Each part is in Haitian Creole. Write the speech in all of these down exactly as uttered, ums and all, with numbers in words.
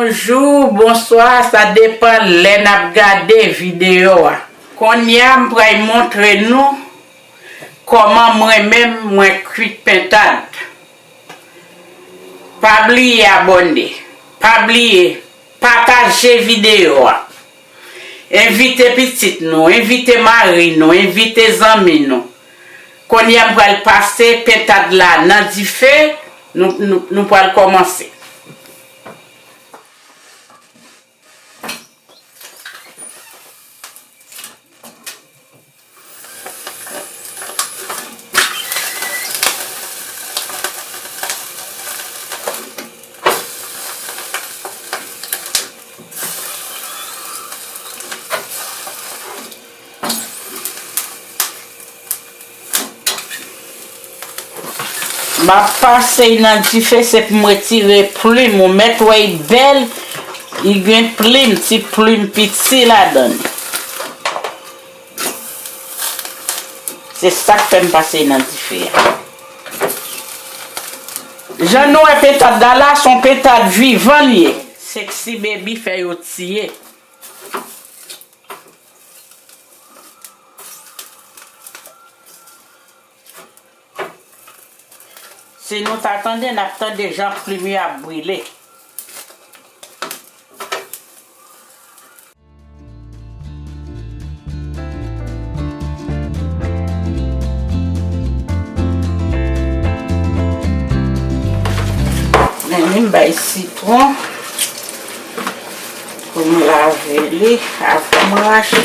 Bonjou, bonswa, sa depann lè n ap gade videyo a. Kounye a, m pral montre nou kòman mwen menm mwen kwit pentad. Pa bliye abòne, pa bliye pataje videyo a. Envite pitit nou, envite mari nou, envite zanmi nou. Kounye a, m pral pase pentad la nan dife, nou, nou, nou pral kòmanse. M ap pase l nan dife, se pou m retire plim. Ou mèt wè l bèl, li gen plim, ti plim piti ladan l. Se sa k fè m pase l nan dife a. Jan nou wè pentad la la, se yon pentad vivan l ye. Sexy Baby fè yo tiye. Si nou ta tande, n ap tande jan plim yo ap brile. Men m bay sitwon pou m lave li avan m rache.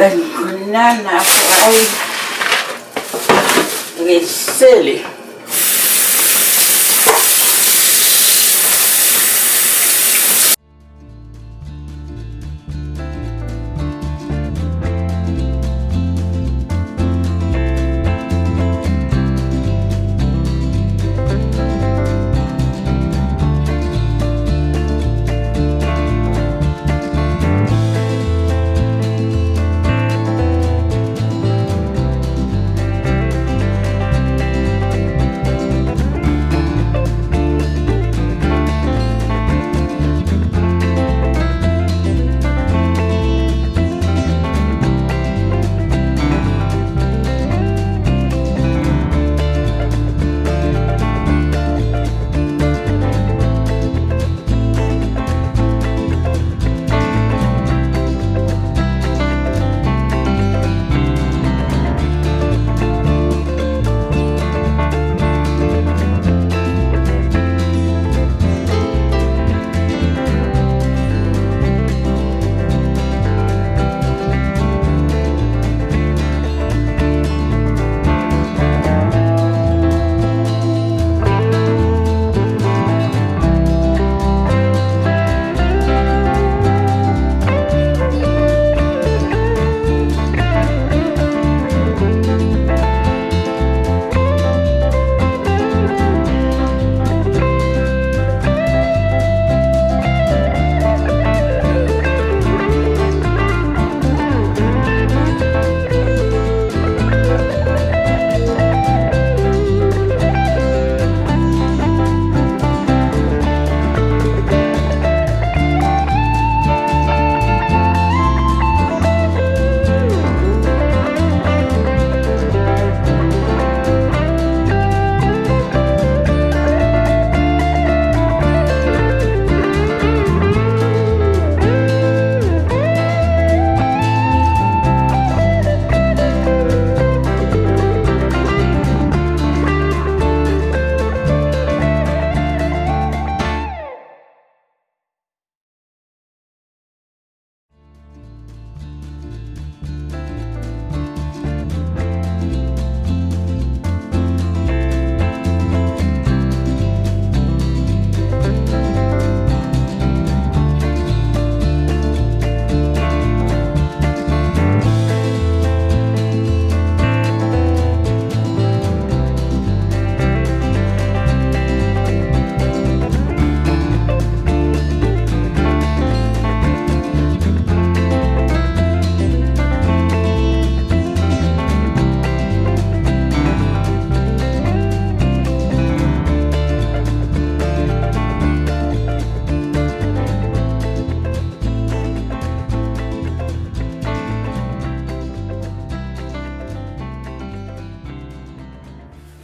Bannann nan pral resele.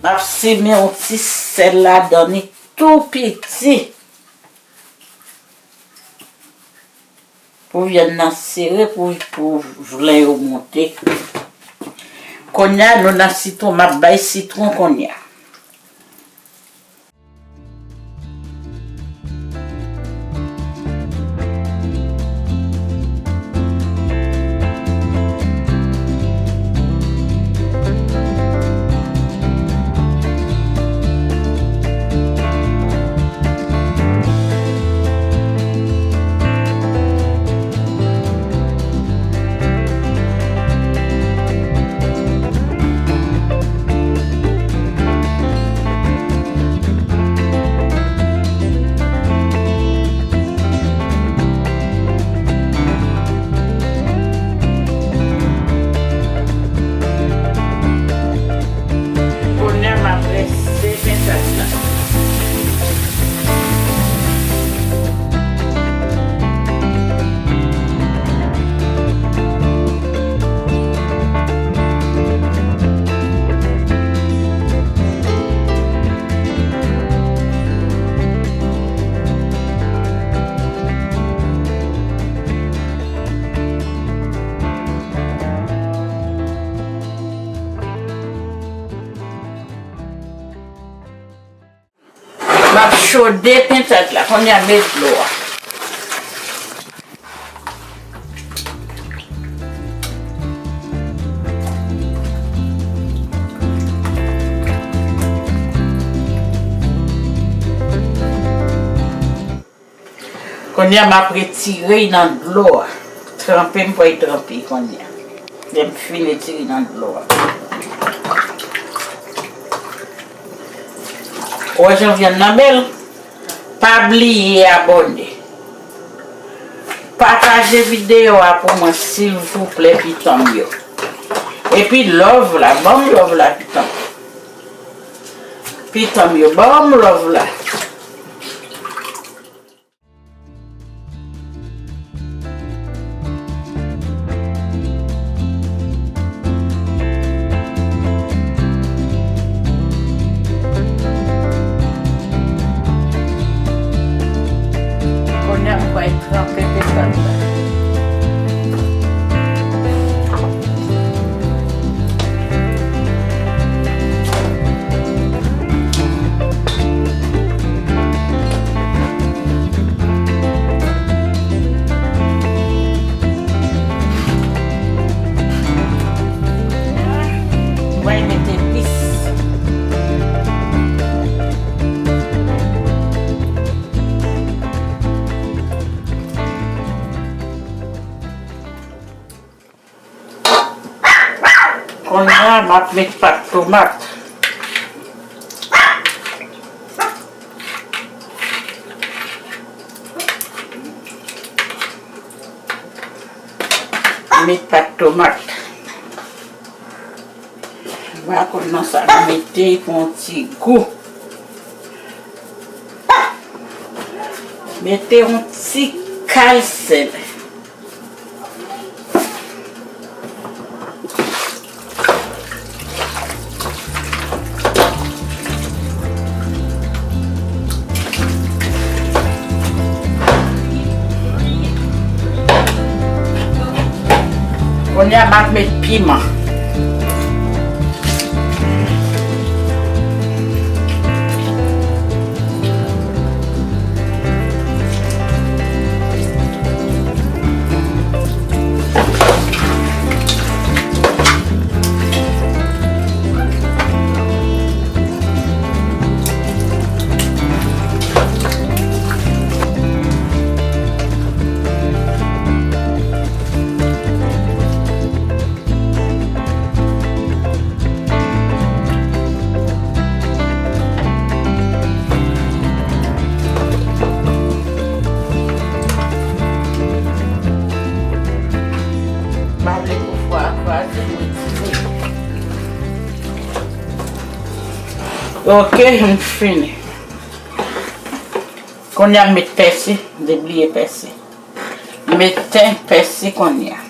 Ap simen yon ti sèl ladan li tou piti. Pou vyann nan sere, pou, pou vlen yo monte. Kounye a, nou nan sitwon, m ap bay sitwon kounye a. Kounye a m ap prese pentad la. M ap chode pentad la, kounye a met dlo a. Kounye a, m ap retire l nan dlo a. Tranpe, m pral tranpe kounye a. Lè m fin retire l nan dlo a. Ou wè jan vyann nan bèl? Pa bliye abòne. Pataje videyo a pou mwen, silvouplè, piton m yo. Epi love la, ban m love la, piton. Piton m yo, ban m love la. Kounye a, m pral tranpe petan la. Mwen mete epis. Kounye a, m ap met pat tomat. Met pat tomat. Makaroni sa, m mete pou yon ti gou. Mete yon ti kal sèl. Kounye a, m ap met piman. Pa vle pou fwa a kraze, m retire. Ok, m fini. Kounye a m met pèsi, m te bliye pèsi. M met ten, pèsi kounye a.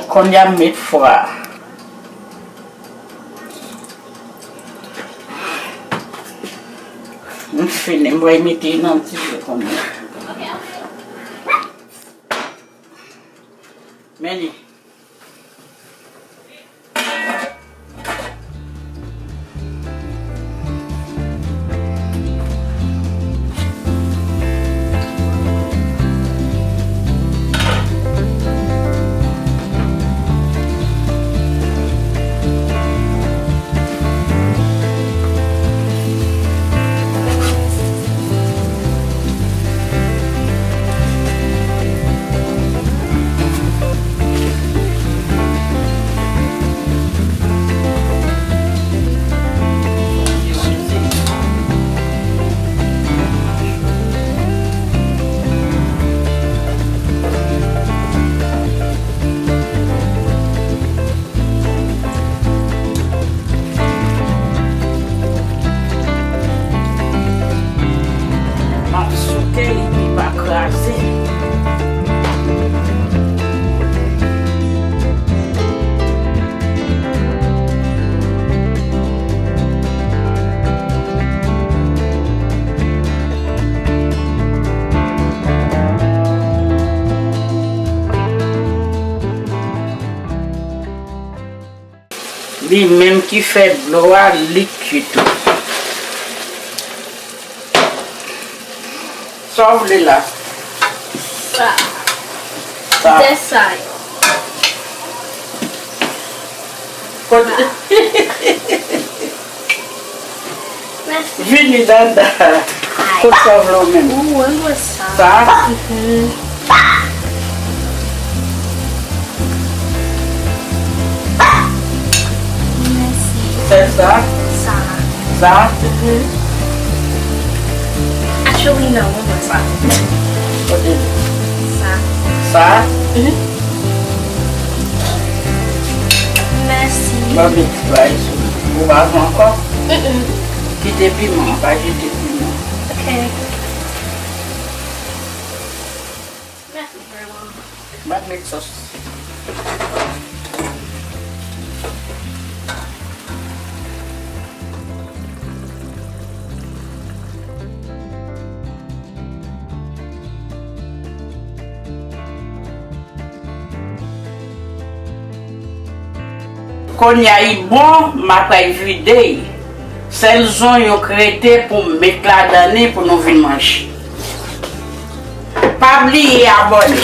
Kounye a m met fwa. M fini, m pral mete nan dife kounye a. Men li. M ap souke li pou li pa kraze. Li menm ki fè dlo a likid tou. Sa w vle la? Sa. Sa. Zès sa yo. Kote? Mèsi. Vini, Dada. Ay. Kot sa w vle w menm? Ou, mwen, mwen sa. Sa? Mhm. Mèsi. Sèl sa? Sa. Sa? Mhm. Actually, non, mwen, mwen sa. Kote? Sa. Sa? Mhm. Mèsi. Ban m met ti bagay sou li. Ou pa pran ankò? Mm-mm. Kite piman, pa jete piman. Ok. Mèsi vrèman. M ap met sòs. Kounye a li bon, m apral vide l. Sèl zonyon k rete pou m met ladan li pou nou vin manje. Pa bliye abòne.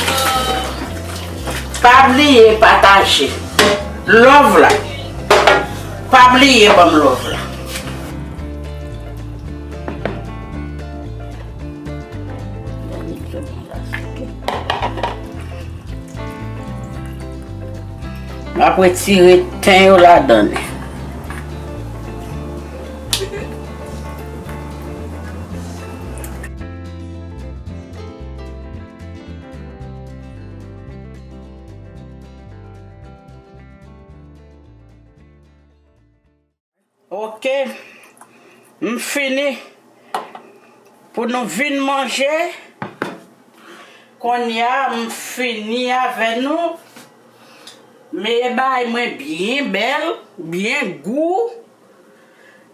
Pa bliye pataje. Love la. Pa bliye ban m love la. M ap retire ten yo ladan li. Ok, m fini pou nou vin manje. Kounye a, m fini avè nou. Men bagay mwen byen bèl, byen gou.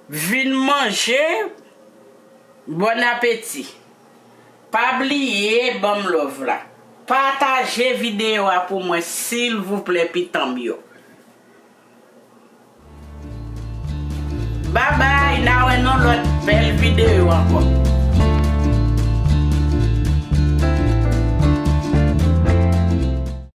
Vin manje. Bon apeti. Pa bliye ban m love la. Pataje videyo a pou mwen, silvouplè, pitan m yo. Babay, n a wè nan lòt bèl videyo ankò.